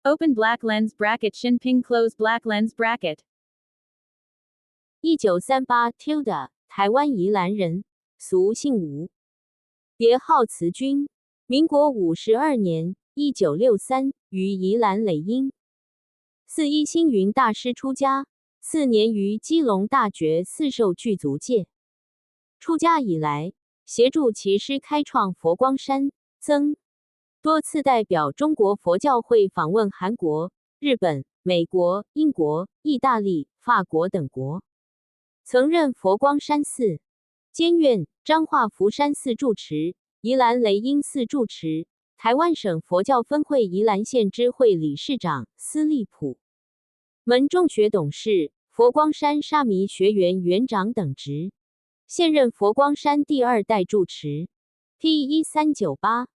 Open black lens bracket Shinping close black lens bracket. 1938 tilde 台灣宜蘭人，俗姓吳，別號慈君。民國52年（1963）於宜蘭雷音寺依星雲大師出家，次年於基隆大覺寺受具足戒。出家以來，協助其師開創佛光山，曾多次代表中國佛教會訪問韓國、日本、美國、英國、意大利、法國等國。曾任佛光山寺監院、彰化福山寺住持、宜蘭雷音寺住持、台灣省佛教分會宜蘭縣支會理事長、司立普門眾學董事、佛光山沙彌學園園長等職。現任佛光山第二代住持。P 1398。